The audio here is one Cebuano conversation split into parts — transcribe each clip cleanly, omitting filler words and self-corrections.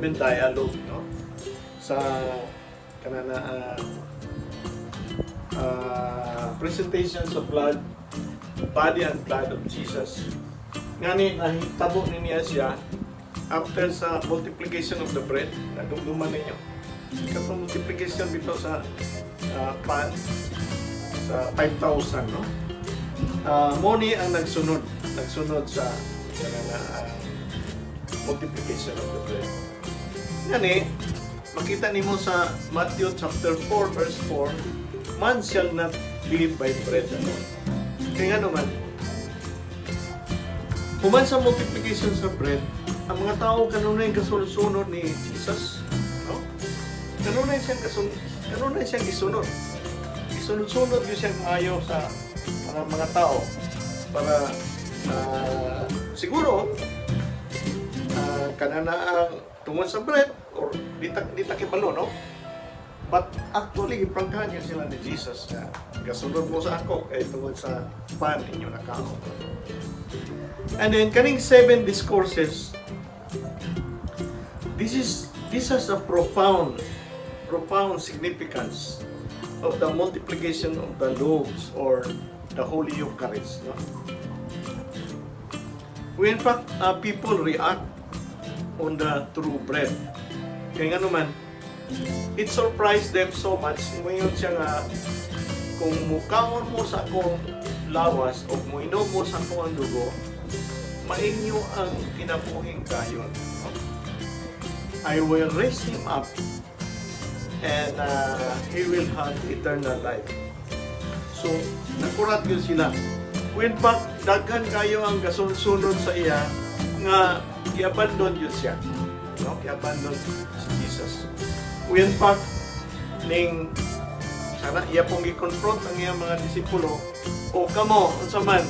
seven dialogue, no? Sa kanana presentations of blood, body and blood of Jesus. Ngani nahitabo ni niya siya after sa multiplication of the bread, nadumduman ninyo. Katong multiplication bitaw sa pan sa 5,000, no? Mo ni ang nagsunod sa kanana multiplication of the bread. Ngani, makita nimo sa Matthew chapter 4 verse 4, "Man shall not live by bread alone." Kaya nga naman, human sa multiplication sa bread, ang mga tao kanunay kasunod-sunod ni Jesus, no? Kanunay siyang gisunod. Gisunod-sunod yun siyang maayo sa mga tao para siguro kanana ang tungod sa bread or di ta kibalo, no? But actually, giprangkahan niya sila ni Jesus nga gasunod mo sa ako kay tungod sa pan inyo nakaon. And then kaning seven discourses, this has a profound significance of the multiplication of the loaves or the Holy Eucharist, no? We in fact people react on the true bread. Kaya nga naman, it surprised them so much. Ngayon siya nga, kung mukaon mo sa akong lawas o muinom mo sa akong dugo, mainyo ang kinabuhing dayon. No? I will raise him up and he will have eternal life. So, nakurat yun sila. When fact, daghan kayo ang gasunod sa iya nga i-abandon yun siya. No? I-abandon si Jesus. When fact, ning sana iya pong gi-confront ang iyang mga disipulo, "O kamo, unsa man,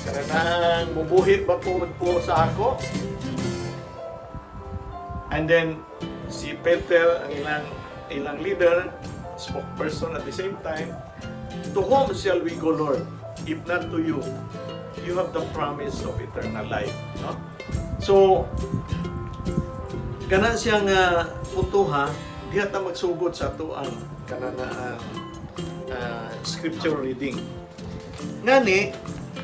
kananang mubuhi ba po po sa ako?" And then si Peter, ang ilang leader, spokesperson at the same time, "To whom shall we go, Lord, if not to you? You have the promise of eternal life." No? So, kana siya nga puntuha, diha ta magsugod sa ato ang kanana scripture reading. Ngani,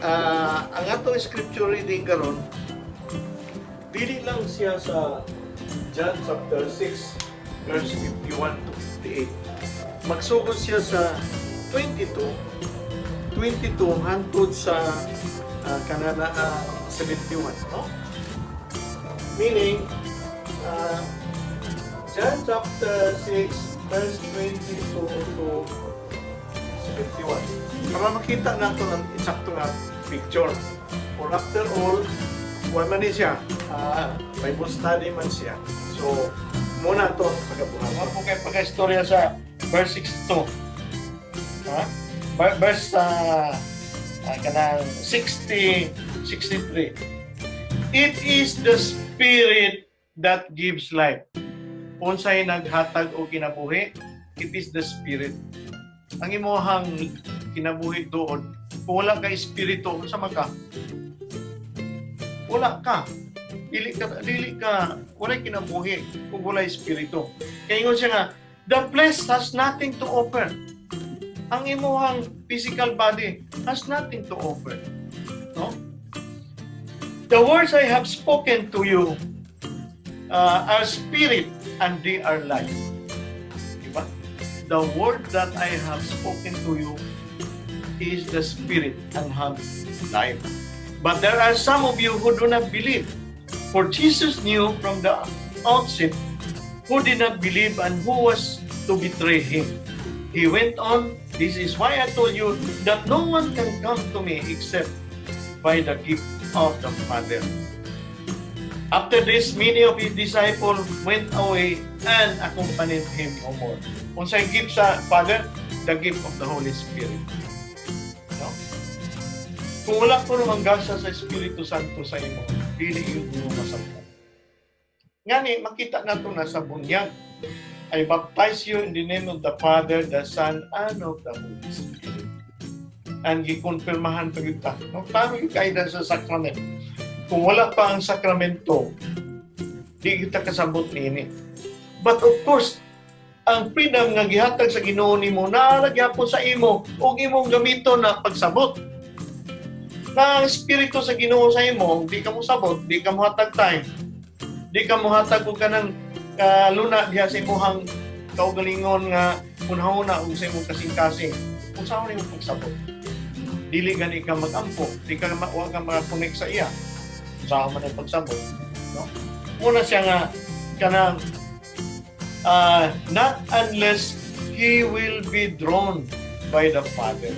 ang atong scripture reading karon dili lang siya sa John chapter 6 verse 51 to 58. Magsugod siya sa 22 hangtod sa kanana 71, no? Meaning, John chapter 6 verse 22 to 71. Para makita nato ang eksakto nga picture. Or after all, kuwan man ni siya, Bible study man siya. So, muna to pagabuhan. Mo po kay pagka-istorya sa verse 62. Ha? Verse kanang 60 63. "It is the Spirit that gives life." Unsay naghatag og kinabuhi? It is the Spirit. Ang imuhang kinabuhi doon, kung wala ka espiritu, unsa man ka? Wala ka. Dili ka, wala kinabuhi kung wala espiritu. Kaya ingon siya nga, "The flesh has nothing to offer." Ang imuhang physical body has nothing to offer. No? "The words I have spoken to you are spirit and they are life." Diba? The word that I have spoken to you is the spirit and have life. "But there are some of you who do not believe." For Jesus knew from the outset who did not believe and who was to betray him. He went on, "This is why I told you that no one can come to me except by the gift of the Father." After this, many of his disciples went away and accompanied him no more. Unsay gift sa Father? The gift of the Holy Spirit. No? Kung wala ko ang gasa sa Espiritu Santo sa imo, dili yun mo masabtan. Ngani, makita nato na sa bunyag, "I baptize you in the name of the Father, the Son, and of the Holy Spirit." And gikonfirmahan pa gyud ta. No? Klaro yung guidance sa sacrament. Kung wala pa ang sakramento, Di kita kasabot niini. But of course, ang freedom nga gihatag sa Ginoo nimo naa ra gyapon sa imo ug imong gamiton na pagsabot. Na ang espiritu sa Ginoo sa imo, di ka mo sabot, di ka mo hatag time. Di ka mo hatag og kanang luna diha sa imong kaugalingon nga hunahuna ug sa imong kasing-kasing. Kung saan nimo pagsabot. Dili gani ka magampo, di ka wa ka makakonect sa iya. Unsaon man ang pagsabot, no? Muna siya nga kanang not unless he will be drawn by the Father.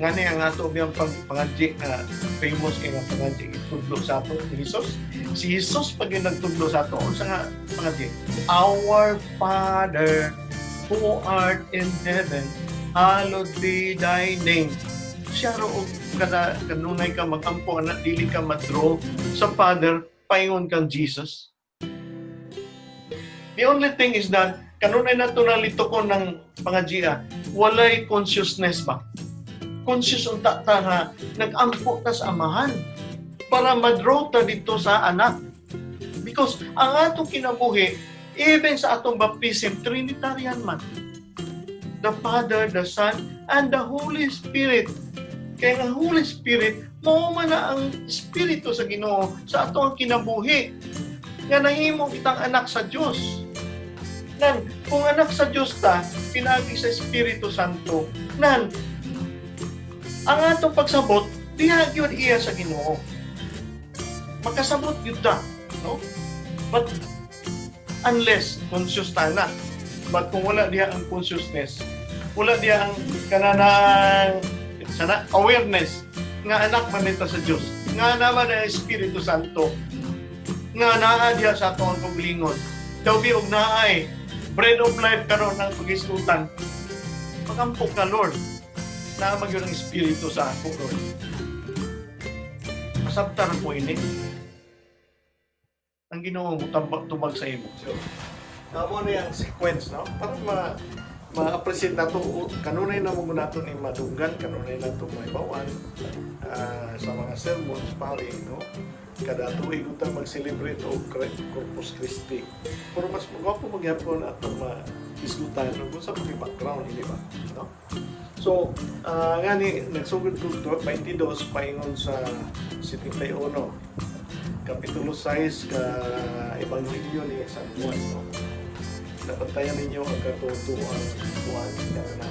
Ngani ang ato biyang pangadji nga famous kay nga pangadji itudlo sa ato ni Jesus. Si Jesus pag yung nagtudlo sa ato, unsa nga pangadji? "Our Father who art in heaven, hallowed be thy name." Siya ro og kada kanunay ka magampo ana, dili ka ma-draw sa Father paingon kang Jesus. The only thing is that kanunay nato nalito ko ng pangadjiya, walay consciousness ba? Conscious unta ta nga nag-ampo ta sa Amahan para ma-draw ta dito sa anak. Because ang atong kinabuhi, even sa atong baptism, Trinitarian man. The Father, the Son, and the Holy Spirit. Kaya ang Holy Spirit, mao man na ang Espiritu sa Ginoo sa atong kinabuhi nga nahimo kitang anak sa Dios. Nan, kung anak sa Dios ta, pinaagi sa Espiritu Santo, nan, ang atong pagsabot, diha gyud iya sa Ginoo. Makasabot gyud ta, no? But unless conscious ta na. But kung wala diha ang consciousness, wala diha ang kananang sana awareness nga anak man nita sa Dios, nga naman ang Espiritu Santo, nga naa diha sa atong kaugalingon. Daw bi og naay bread of life karon ng pagisgutan. Magampo ka, "Lord. Naa man gyud ang Espiritu sa ako, Lord. Masabtan ko ini." Ang Ginoo mo tambak tubag sa imo. So, mao na yung sequence, no? Para ma-appreciate nato kanunay na mo nato ni madunggan, kanunay nato maibawan sa mga sermons pare, no? Kada tuig unta mag-celebrate og Corpus Christi. Pero mas magwapo magyapon atong ma-isgutan ug unsa man background ini ba, no? So, ngani nagsugod ko 22 paingon sa 71, Kapitulo 6 ka Ebanghelyo ni San Juan, no? Nabantayan ninyo ang katutuang Juan na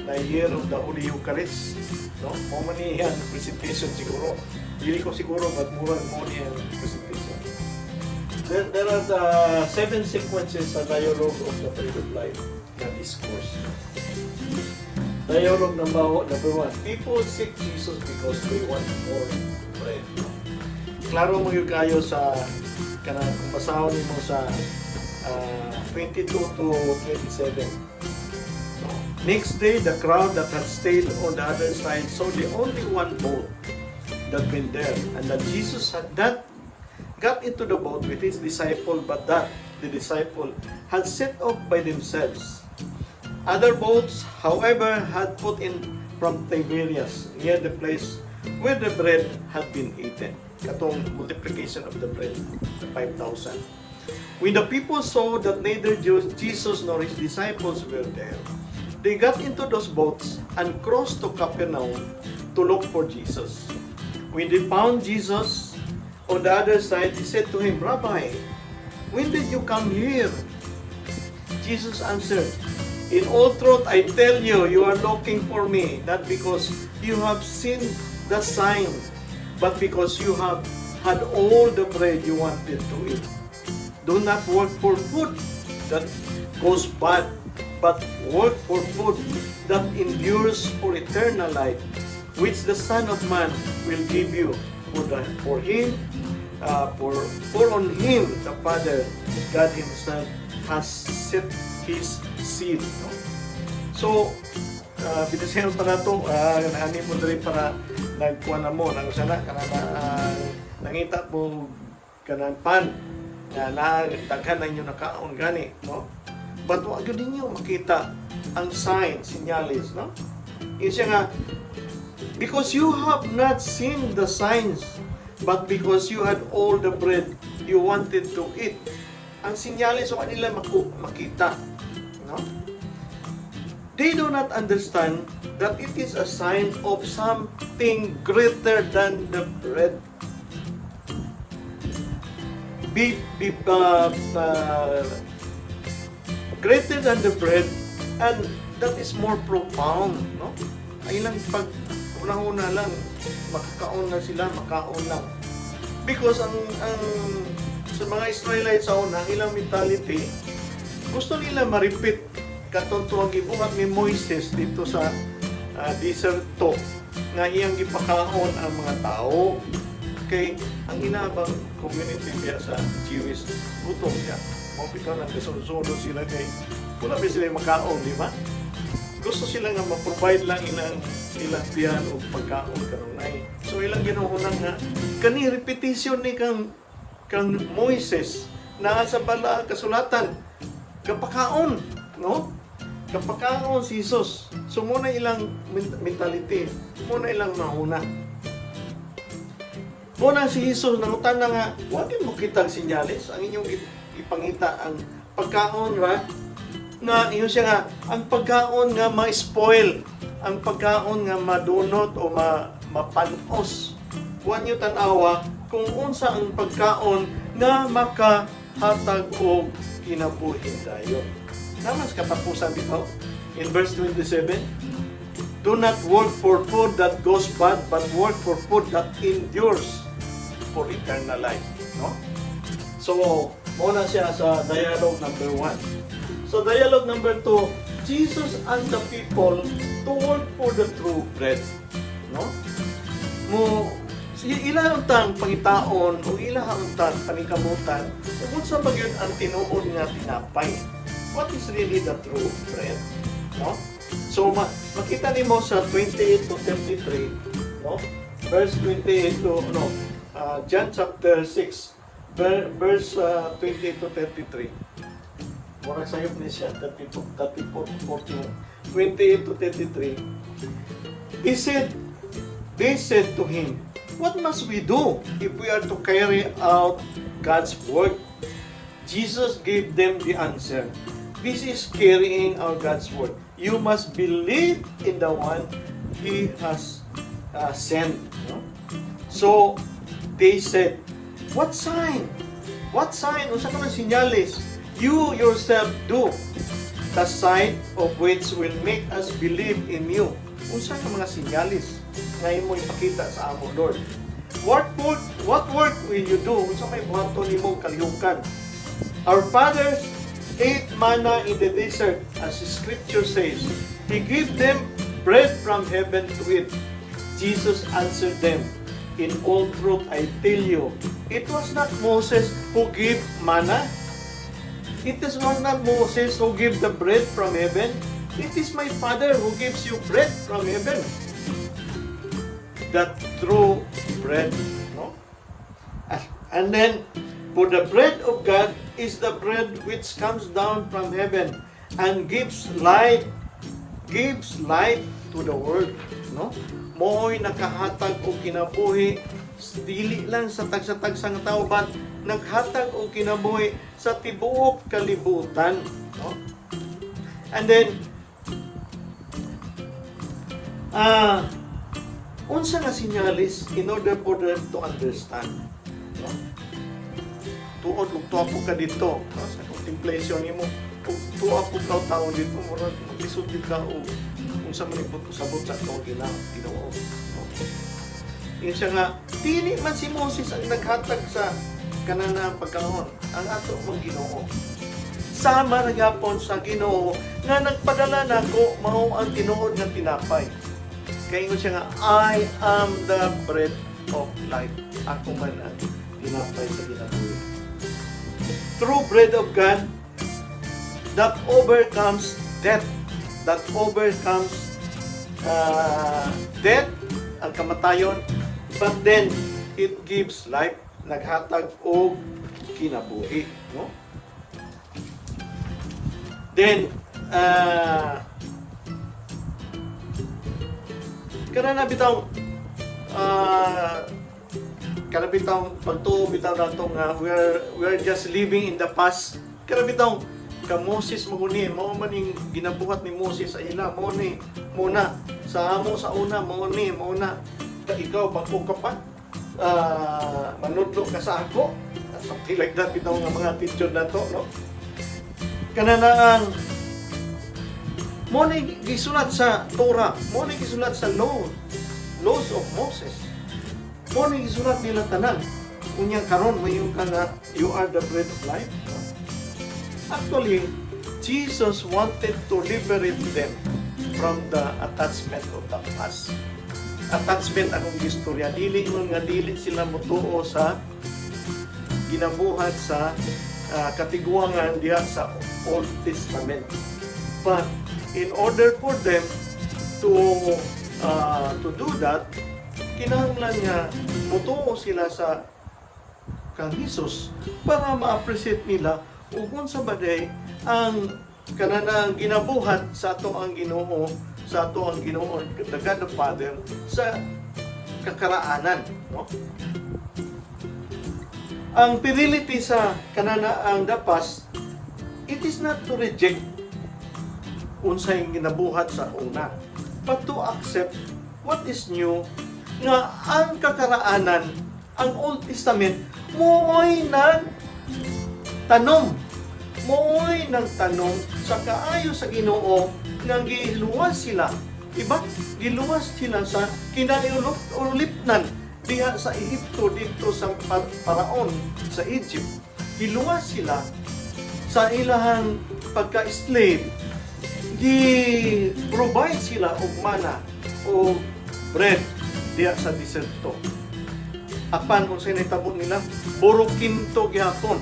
the year of the Holy Eucharist, no? Mao man ni ang presentation siguro. Dili ko siguro, but murag mo ni ang presentation. There are the seven sequences sa dialogue of the Bread of Life na discourse. Dialogue number one. People seek Jesus because they want more bread. Klaro mo yung kayo sa kanang kung basahon nimo sa 22 to 27. No? Next day, the crowd that had stayed on the other side saw the only one boat that went there, and that Jesus had that got into the boat with his disciple, but that the disciple had set off by themselves. Other boats, however, had put in from Tiberias, near the place where the bread had been eaten. Katong multiplication of the bread, the 5,000. When the people saw that neither Jesus nor his disciples were there, they got into those boats and crossed to Capernaum to look for Jesus. When they found Jesus on the other side, he said to him, "Rabbi, when did you come here?" Jesus answered, "In all truth, I tell you, you are looking for me, not because you have seen the sign, but because you have had all the bread you wanted to eat. Do not work for food that goes bad, but work for food that endures for eternal life, which the Son of Man will give you. For him, for on him the Father, God Himself, has set His seal." No? So, bitasin pa nato, naani mo diri para nagkuha na mo, nang sana kana na nangita mo kanang pan nga na daghan na inyo nakaon gani, no? But wa gyud ninyo makita ang sign, sinyalis, no? Yun siya nga, "Because you have not seen the signs, but because you had all the bread you wanted to eat. Ang sinyales sa kanila makita. No? They do not understand that it is a sign of something greater than the bread. Be greater than the bread and that is more profound, no? Ay lang pag unang-una lang makakaon na sila, makaon lang. Because ang sa mga Israelites sa una, ang ilang mentality, gusto nila ma-repeat katong tuwang gibuhat ni Moises dito sa deserto nga iyang gipakaon ang mga tao. Kay ang inabang community niya sa Jewish, gutom siya. Mao bitaw nang gasunod sila kay wala ba sila makaon, di ba? Gusto sila nga ma-provide lang ilang tiyan og pagkaon kanunay. So ilang ginuunang nga kani repetition ni kang Moises naa sa bala kasulatan kapakaon, no? Kapakaon si Jesus. So mao na ilang mentality, mao na ilang mahuna. Mao na si Jesus nangutana nga, "Wa mo kitang sinyales, ang inyong ipangita ang pagkaon ra?" Nga ingon siya nga ang pagkaon nga ma-spoil, ang pagkaon nga madunot o mapanos. Wa niyo tan-awa kung unsa ang pagkaon nga makahatag og kinabuhi dayon. Naman sa katapusan dito, in verse 27, "Do not work for food that goes bad, but work for food that endures for eternal life." No? So, mao na siya sa dialogue number 1. So, dialogue number 2, Jesus and the people to work for the true bread. No? Mo ila untang pangitaon o ila untang paningkamutan ug unsa ba gyud ang tinuod nga tinapay? What is really the true bread? No? So makita nimo sa 28 to 33, no? Verse 28 to, no, John chapter 6 verse 28 to 33. Murag sayop ni siya 32, 34, 41, 28 to 33. He said, they said to him, "What must we do if we are to carry out God's work?" Jesus gave them the answer. "This is carrying out God's work. You must believe in the one He has sent." No? So, they said, "What sign? What sign? Unsa ka man sinyales? You yourself do, the sight of which will make us believe in you." Unsa ka mga sinyales nga imo ipakita sa amo, Lord? What work will you do? Unsa may buhaton nimo kalihukan? "Our fathers ate manna in the desert, as the scripture says, 'He gave them bread from heaven to eat.'" Jesus answered them, "In all truth I tell you, it was not Moses who gave manna. It is not Moses who gave the bread from heaven. It is my Father who gives you bread from heaven. The true bread." No? And then, "For the bread of God is the bread which comes down from heaven and gives light to the world." No? Mao'y nakahatag og kinabuhi dili lang sa tagsa-tagsa nga tao but naghatag og kinabuhi sa tibuok kalibutan, no? And then unsa nga sinyalis in order for them to understand, no? Tuod ug tuwa po ka dito, no? Sa contemplation nimo ug tuwa po ka taon dito, murag maglisod gyud ka og unsa man ibot sabot sa atong Ginoo, no? Yun siya nga dili man si Moses ang naghatag sa kanana pagkaon, ang ato mang Ginoo. Sama na gapon sa Ginoo nga nagpadala nako mao ang tinuod nga tinapay. Kay ingon siya nga, "I am the bread of life." Ako man ang tinapay sa kinabuhi. True bread of God that overcomes death, that overcomes death, ang kamatayon, but then it gives life, naghatag og kinabuhi, no? Then, kana na bitaw, Kana bitawng pagtuo bitaw nato nga we are just living in the past. Kana bitawng ka Moses mo ni, mao man ning ginabuhat ni Moses sa ila, mo ni muna sa amo sa una, mo ni mo na ka ikaw bag-o ka pa, manudlo ka sa ako, something like that bitaw nga mga attitude nato, no? Kana na ang mo ni gisulat sa Torah, mo ni gisulat sa laws of Moses, mo ni gisulat nila tanan. Unya karon mayon ka nga you are the bread of life. Actually, Jesus wanted to liberate them from the attachment of the past. Attachment akong istorya, dili man nga dili sila motuo sa ginabuhat sa katiguangan diha sa Old Testament. But in order for them to do that, kinahanglan nga motuo sila sa kang Jesus para ma-appreciate nila ug unsa ba day ang kananang ginabuhat sa ato ang Ginoo, the God the Father, sa kakaraanan, no? Ang fidelity sa kanana ang the past, it is not to reject unsay ginabuhat sa una, but to accept what is new, nga ang kakaraanan, ang Old Testament, mooy nag tanom mooy nagtanom sa kaayo sa Ginoo nga giluwas sila. Diba? Giluwas sila sa kinaulipnan diha sa Ehipto, dito sa Paraon sa Egypt. Giluwas sila sa ilahang pagka-slave. Gi-provide sila og mana o bread diha sa diserto. Apan unsay nahitabo nila? Borokinto gihapon.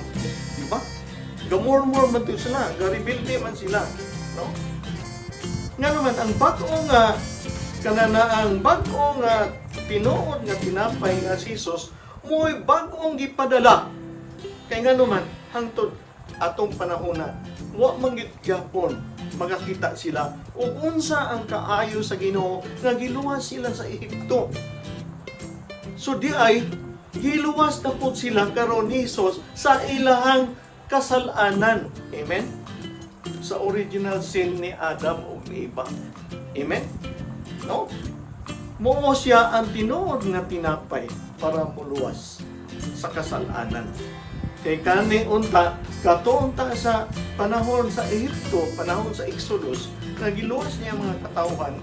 Di ba? Gamurmur man to sila, garebelde man sila, no? Nga naman ang bag-o nga kanana, ang bag-o nga tinuod nga tinapay nga si Jesus mo'y bag-ong gipadala. Kay nga naman hangtod atong panahona, wa man gid gyapon makakita sila ug unsa ang kaayo sa Ginoo nga giluwas sila sa Ehipto. So di ay giluwas na po sila karon ni Jesus sa ilahang kasalanan. Amen? Sa original sin ni Adam ug ni Eva. Amen? No? Mao siya ang tinuod nga tinapay para muluwas sa kasalanan. Kay kani unta, kato unta sa panahon sa Ehipto, panahon sa Exodus, nga giluwas niya ang mga katawhan,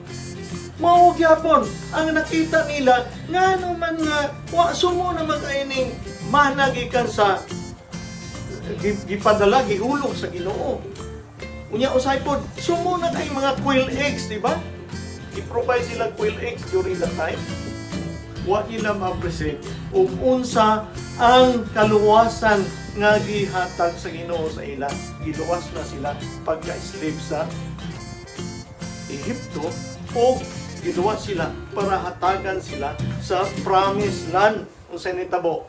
mao gyapon ang nakita nila, ngano man nga wa sumo naman kay ning mana gikan sa gipadala, gihulog sa Ginoo. Unya usahay pod sumo na kay mga quail eggs, di ba? I-provide sila quail eggs during that time. Wa nila ma-appreciate ug unsa ang kaluwasan nga gihatag sa Ginoo sa ila. Giluwas na sila pagka-slave sa Ehipto o giluwas sila para hatagan sila sa promised land. Unsay nitabo?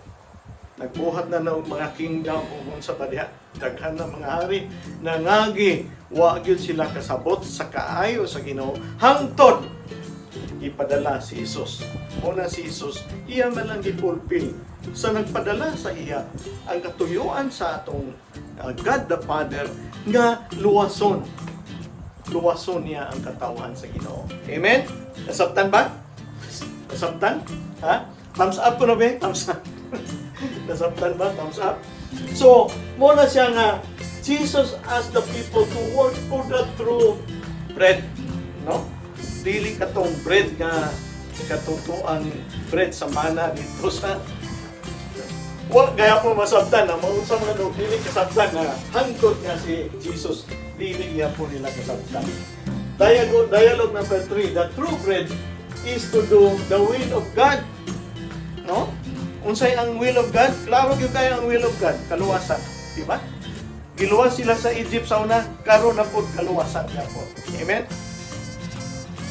Nagbuhat na og mga kingdom ug unsa pa diha, daghan na mga hari nangagi. Wa gyud sila kasabot sa kaayo sa Ginoo hangtod gipadala si Jesus. Una si Jesus, iya man lang gi-fulfill sa nagpadala sa iya ang katuyuan sa atong God the Father nga luwason. Luwason niya ang katawhan sa Ginoo. Amen? Nasabtan ba? Nasabtan? Ha? Thumbs up ko na ba? Thumbs up. Nasabtan ba? Thumbs up. So, mo na siya nga Jesus asked the people to work for the true bread. No? Dili katong bread nga katutuang bread sa mana dito sa wa gaya po masabtan na maunsa man og dili kasabtan na hangtod nga si Jesus, dili niya po nila kasabtan. Dialogue number 3, the true bread is to do the will of God. No? Unsay ang will of God? Klaro gyud kayo ang will of God, kaluwasan, di ba? Giluwas sila sa Egypt sa una, karon na pod kaluwasan gyapon. Amen?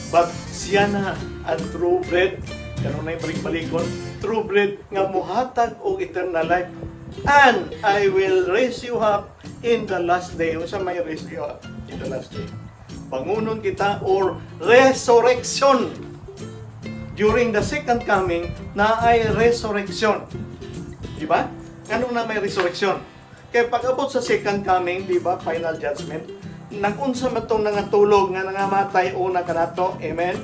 But siya na ang true bread, karon na balik-balikon, true bread nga muhatag og eternal life. And I will raise you up in the last day. Unsa may raise you up in the last day? Bangunon kita or resurrection. During the second coming, naay resurrection. Di ba? Anong na may resurrection? Kaya pag abot sa second coming, di ba, final judgment, nag-unsa man tong nangatulog nga nangamatay una kanato? Amen?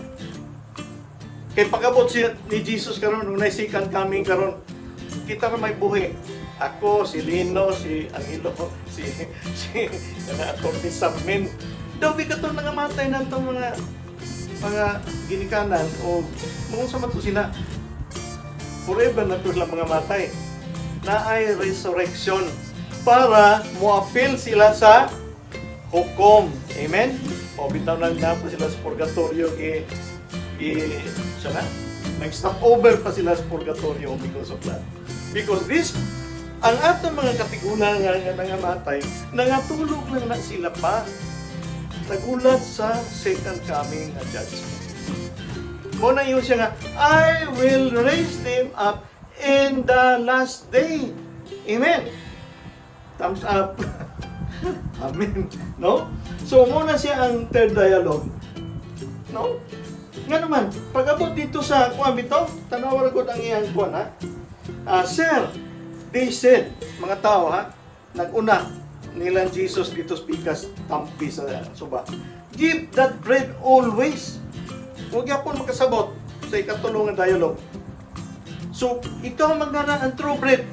Kay pag-abot siya ni Jesus karon, unay second coming karon, kita ra may buhi. Ako, si Lino, si Angelo, si kana Atty. Samin. Daw bi katong nangamatay na itong mga ginikanan o mga sa to sila, forever na to sila mga matay. Naay resurrection para moapil sila sa hukom. Amen? O bitaw nang na pa sila sa purgatorio i siya na? Nag-stop over pa sila sa purgatorio because of that. Because this, ang atong mga katigulangan nga nangamatay, nangatulog lang na sila pa. Nagulat sa second coming na judgment. Mao na yun siya nga, "I will raise them up in the last day." Amen. Thumbs up. Amen. No? So, mao na siya ang third dialogue. No? Nga naman, pag-abot dito sa kuan bitaw, tanawa ra gud ang iyang kuan, ha. Ah, "Sir," they said, mga tao ha, nag-una nilang Jesus dito sa pikas tampi sa suba. "Give that bread always." Huwag yapon makasabot sa ikatulong nga dialogue. So, ikaw magdala ang true bread.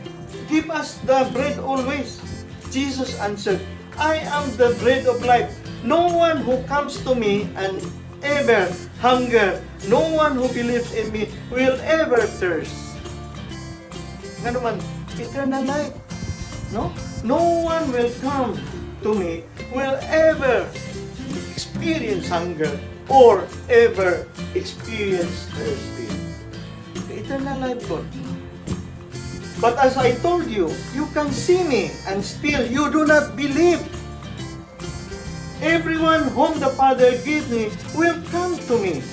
"Give us the bread always." Jesus answered, "I am the bread of life. No one who comes to me and ever hunger. No one who believes in me will ever thirst." Nga naman, eternal life. No? No one will come to me will ever experience hunger or ever experience thirsty. Eternal life ko. "But as I told you, you can see me and still you do not believe. Everyone whom the Father gives me will come to me.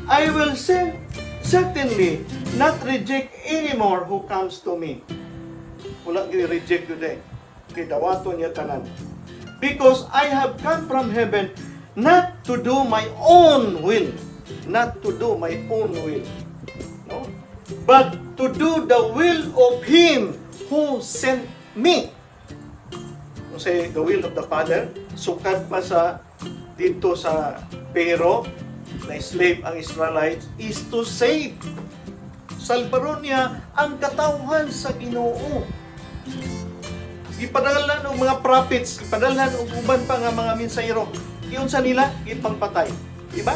I will certainly not reject anymore who comes to me." Wala reject yun eh. Kay dawaton niya tanan. "Because I have come from heaven not to do my own will." Not to do my own will. No? "But to do the will of Him who sent me." Kung say the will of the Father, sukad pa sa dito sa Pharaoh, na slave ang Israelites, is to save. Salbaron niya ang katawhan sa Ginoo. Gipadala ng mga prophets, gipadala og uban pa nga mga mensahero. Giunsa nila, gipangpatay. Di ba?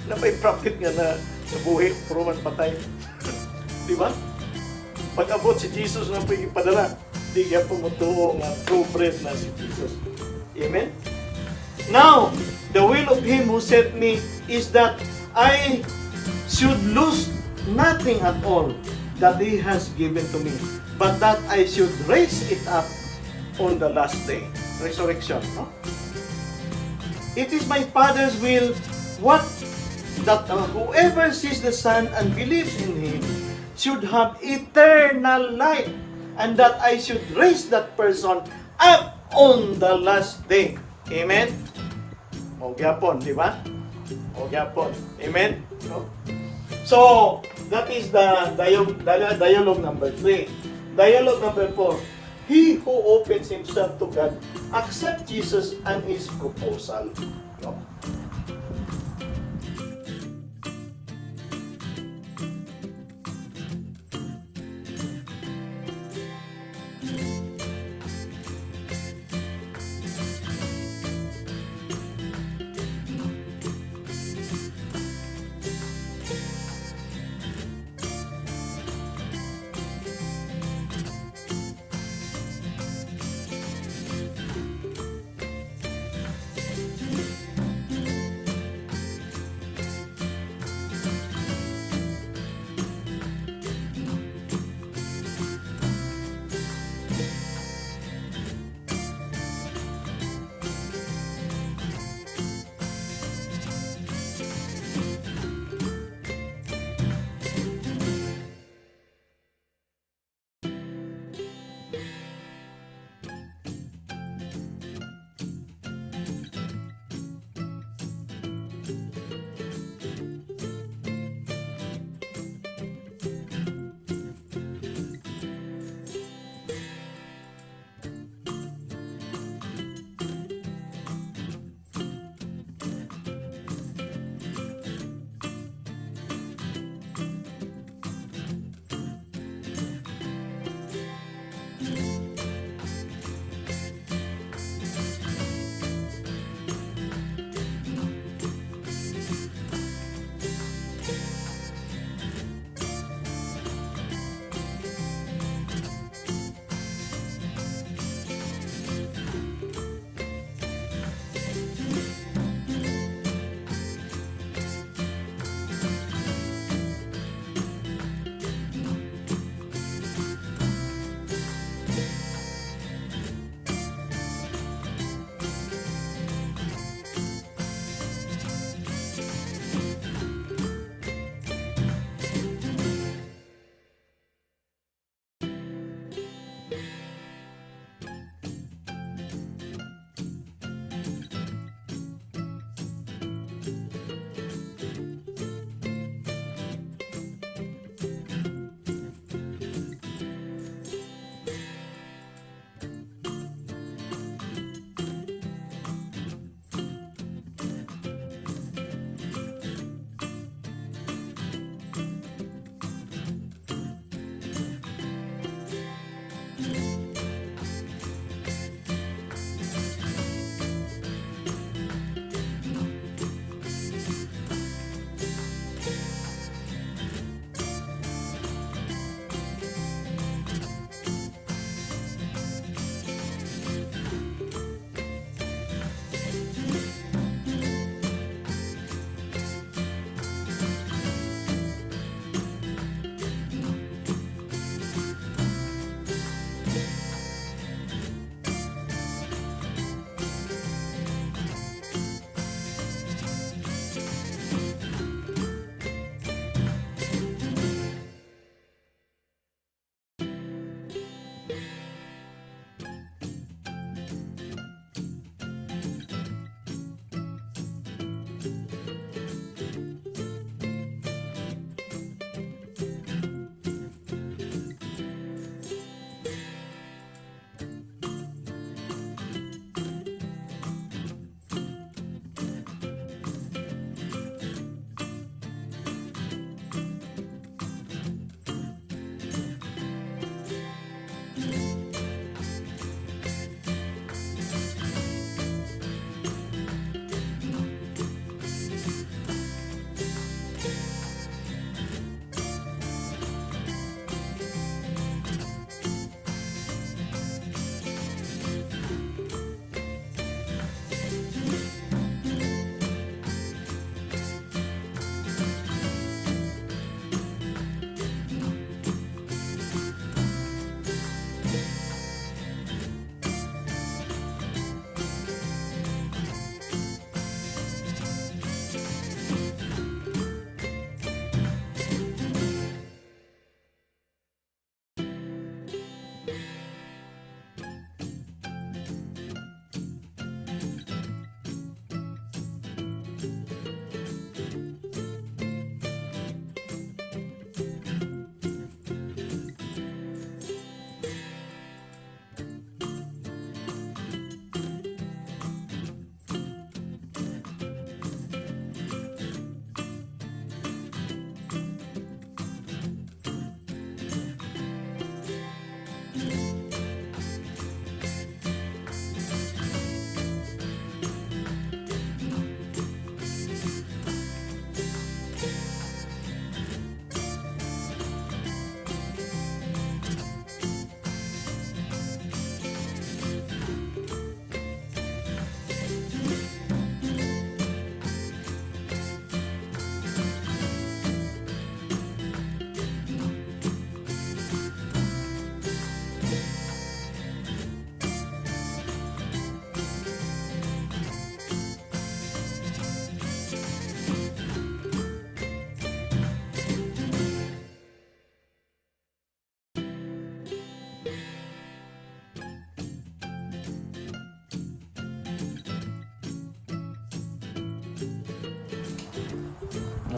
Na may prophet nga na nabuhi, pero man patay. Di ba? Pag-abot si Jesus nga pa'y gipadala, di gyapon motuo nga true bread na si Jesus. Amen? "Now, the will of Him who sent me is that I should lose nothing at all that He has given to me, but that I should raise it up on the last day." Resurrection, no? "It is my Father's will what that whoever sees the Son and believes in Him should have eternal life, and that I should raise that person up on the last day." Amen? O gyapon, di ba? O gyapon. Amen? No? So, that is the dialogue number three. Dialogue number four. He who opens himself to God accept Jesus and His proposal. No?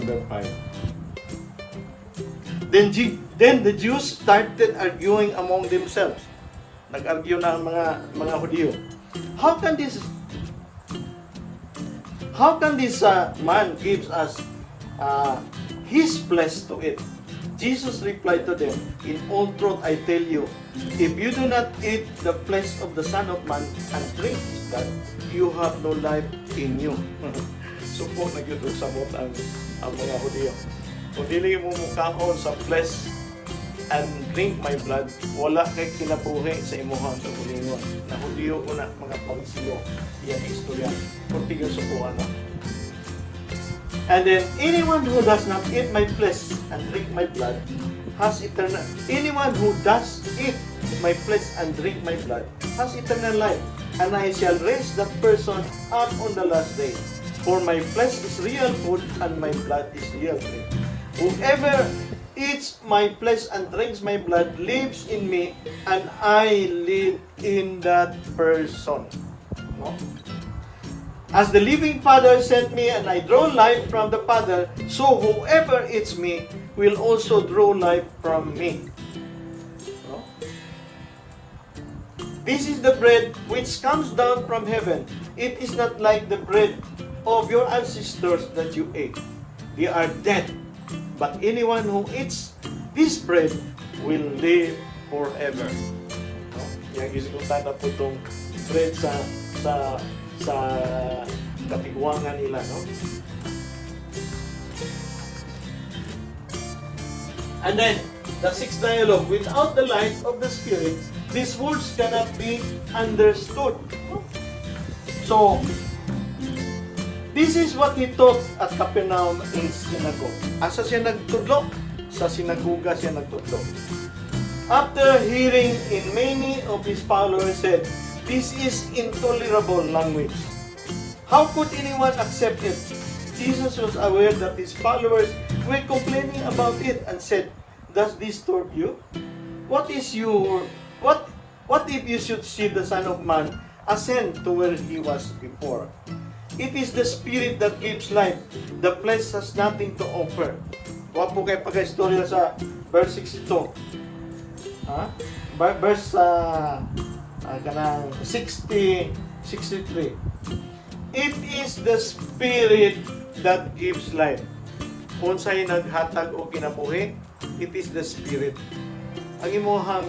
Number 5. Then the Jews started arguing among themselves. Nag-argue na ang mga Hudiyo. How can this man gives us his flesh to eat?" Jesus replied to them, "In all truth I tell you, if you do not eat the flesh of the Son of Man and drink his blood, you have no life in you." Suko na gyud og samot ang mga Hudiyo. "Kung dili mo mukaon sa flesh and drink my blood, wala kay kinabuhi sa imuhang kaugalingon." Na Hudiyo ko na mga Pariseo. Iyang istorya. Kunti yung sukuan, no? And then, "Anyone who does not eat my flesh and drink my blood has eternal... Anyone who does eat my flesh and drink my blood has eternal life, and I shall raise that person up on the last day. For my flesh is real food and my blood is real drink. Whoever eats my flesh and drinks my blood lives in me, and I live in that person." No? "As the living Father sent me and I draw life from the Father, so whoever eats me will also draw life from me." No? "This is the bread which comes down from heaven. It is not like the bread of your ancestors that you ate. They are dead. But anyone who eats this bread will live forever." No? Yang gisigutan na po itong bread sa sa katigwangan nila, no? And then, the sixth dialogue, without the light of the Spirit, these words cannot be understood. So, this is what he taught at Capernaum in synagogue. Asa siya nagtudlo? Sa sinagoga siya nagtudlo. "After hearing in many of his followers said, 'This is intolerable language. How could anyone accept it?' Jesus was aware that his followers were complaining about it and said, 'Does this disturb you? What is your what if you should see the Son of Man ascend to where he was before? It is the Spirit that gives life. The flesh has nothing to offer.'" Wa po kay pagka-istorya sa verse 62. Ha? Verse kanang 60 63. It is the Spirit that gives life. Unsay naghatag og kinabuhi? It is the Spirit. Ang imuhang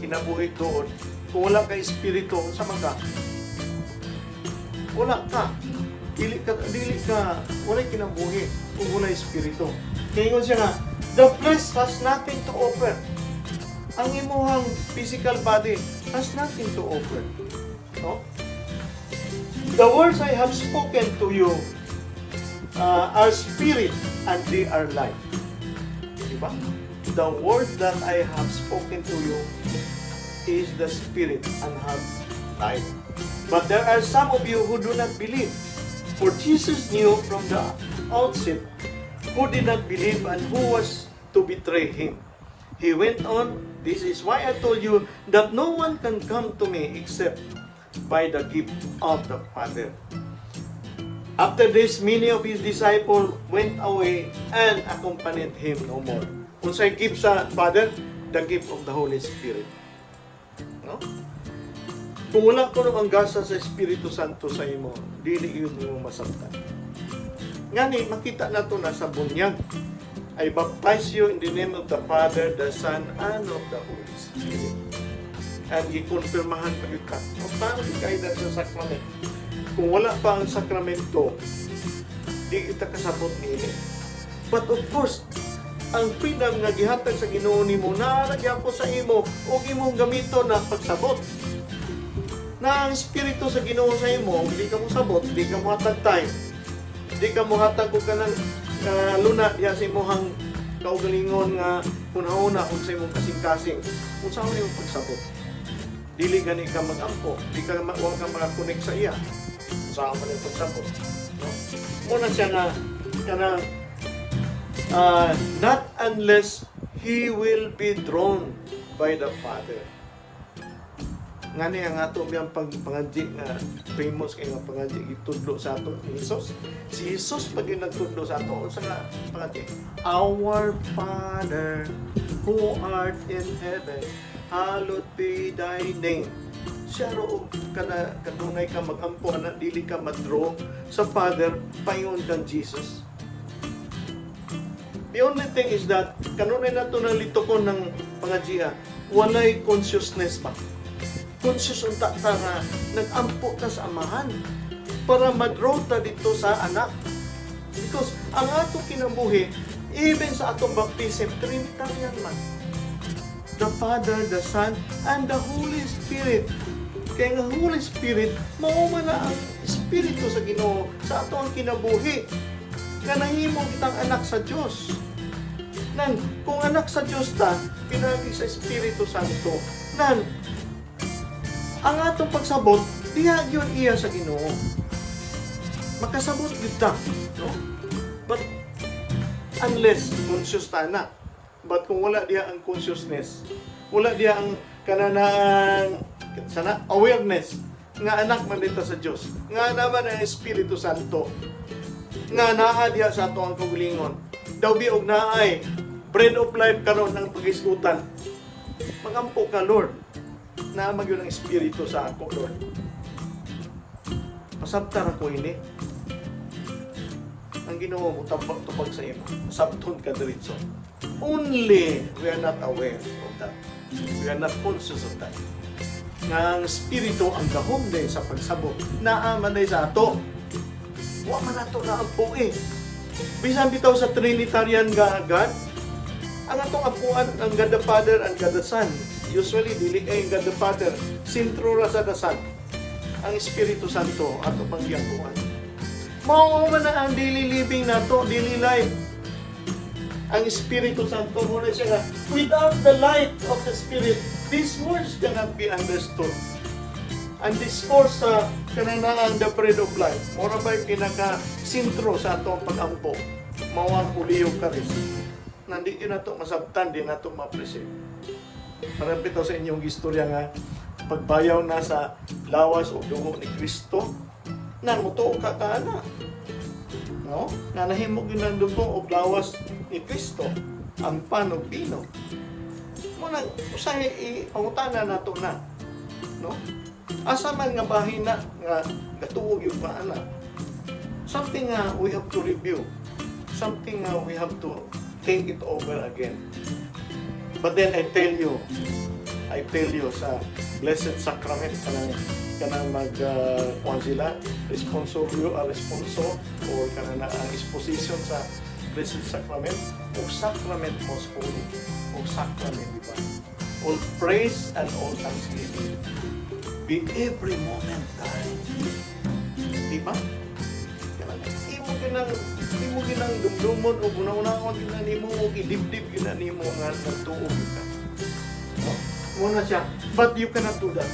kinabuhi doon, kung wala ka espiritu, unsa man ka? Wala ka. Dili ka, wala kinabuhi kung wala espiritu. Kaya ingon siya nga, the flesh has nothing to offer. Ang imuhang physical body has nothing to offer. No? "The words I have spoken to you are spirit and they are life." Diba? The word that I have spoken to you is the spirit and have life. "But there are some of you who do not believe." For Jesus knew from the outset who did not believe and who was to betray him. He went on, "This is why I told you that no one can come to me except by the gift of the Father." After this, many of his disciples went away and accompanied him no more. Unsay gift sa Father? The gift of the Holy Spirit. No? Kung wala kuno ang gasa sa Espiritu Santo sa imo, dili yun mo masabtan. Ngani, makita nato na sa bunyag. "I baptize you in the name of the Father, the Son, and of the Holy Spirit." And gikonfirmahan pa gyud ka. O paano di kayo sa sacrament? Kung wala pa ang sakramento, di kita kasabot niini. But of course, ang freedom nga gihatag sa Ginoo nimo naa ra gyapon sa imo ug imong gamiton na pagsabot. Na ang espiritu sa Ginoo sa imo, di ka mo sabot, di ka mo hatag time. Di ka mo hatag og kanang luna diha sa imong kaugalingon nga hunahuna ug sa imong kasing-kasing. Unsa man imong pagsabot? Dili gani ka mag-ampo, di ka wa ka makakonect sa iya. Unsa man imong pagsabot? No? Muna siya nga kanang not unless he will be drawn by the Father. Ngani ang ato biyang pagpangadji nga famous kay nga pangadji gitudlo sa ato ni Jesus. Si Jesus pag yung nagtudlo sa ato, unsa nga pangadji? "Our Father who art in heaven, hallowed be thy name." Siya ro og kana kanunay ka magampo ana, dili ka ma-draw sa Father payon kang Jesus. The only thing is that kanunay nato nalito ko ng pangadjiya, walay consciousness ba? Conscious unta ta nga nag-ampo ta sa Amahan para ma-draw ta dito sa Anak. Because ang atong kinabuhi, even sa atong baptism, Trinitarian man. The Father, the Son, and the Holy Spirit. Kaya nga Holy Spirit, mao man na ang Espiritu sa Ginoo sa atong kinabuhi. Nga nahimo kitang anak sa Dios. Nan, kung anak sa Dios ta, pinagi sa Espiritu Santo. Nan, ang atong pagsabot, diha gyud iya sa Ginoo. Makasabot gyud ta, no? But unless conscious ta na. But kung wala diha ang consciousness, wala diha ang kananang sana awareness nga anak man dito sa Dios, nga naman ang Espiritu Santo, nga naa diha sa ato ang kaugalingon. Daw bi og naay bread of life karon ang pagisgutan. Magampo ka, "Lord. Naa man gyud ang Espiritu sa ako, Lord. Pasabtar ako ini." Ang Ginoo mo tabag tubag sa imo. Sabton ka diretso. Only we are not aware of that. We are not conscious of that. Nga ang Espiritu ang gahom din sa pagsabot. Naa man day sa ato. Wa man ato na ampo eh. Bisan bitaw sa Trinitarian ga God, ang atong ampuan ang God the Father and God the Son. Usually dili kay God the Father, sentro ra sa the Son. Ang Espiritu Santo ato pang giampuan. Mao man na ang daily living nato, daily life. Ang Espiritu Santo mo na siya nga, without the light of the Spirit, these words cannot be understood. Ang discourse sa kananaan the bread of life, mora ba'y pinaka-sentro sa atong pag-ampo, mao ang Holy Eucharist. Nandi yun nato masabtan, di nato ma-appreciate. Parang bitaw sa inyong istorya nga, pagbayaw na sa lawas o dugo ni Kristo, nan mutuo ka ka ana. No? Nga nahimo gyud ang dugo o lawas ni Kristo, ang pan ug bino. Mo nang usahay ipangutana nato na. No? Asa man nga bahin na nga gatuo gyud pa ana? Something nga we have to review. Something nga we have to think it over again. But then I tell you sa Blessed Sacrament kanang mag kuan sila responsorio, responso or kanang ang exposition sa Blessed Sacrament o Sacrament Most Holy o Sacrament Divine. All praise and all thanksgiving be every moment thine. Di ba? Kanang imo ginang dumdumon o una-unaon gina nimo o idibdib gina nimo nga nagtuo ka. No? Muna siya. But you cannot do that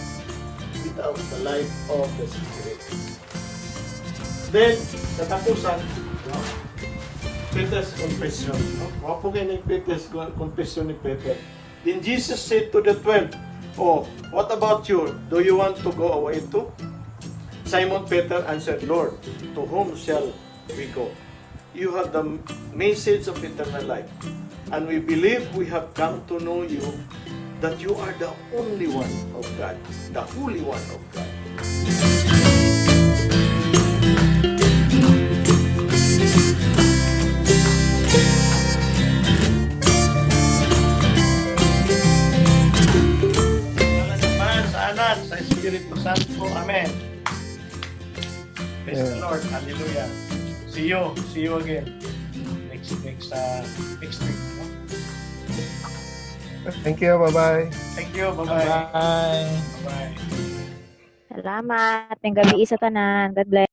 without the light of the Spirit. Then, katapusan, no? Peter's confession. No? Wapo kay ni Peter's confession ni Peter. Then Jesus said to the 12, "Oh, what about you? Do you want to go away too?" Simon Peter answered, "Lord, to whom shall we go? You have the message of eternal life. And we believe we have come to know you, that you are the only one of God, the Holy One of God." Ngalan naman sa Anak, sa Espiritu Santo. Amen. Praise the Lord. Hallelujah. See you. See you again. Next week. No? Thank you. Bye-bye. Thank you. Bye-bye. Bye. Bye-bye. Salamat. Maayong gabii sa tanan. God bless.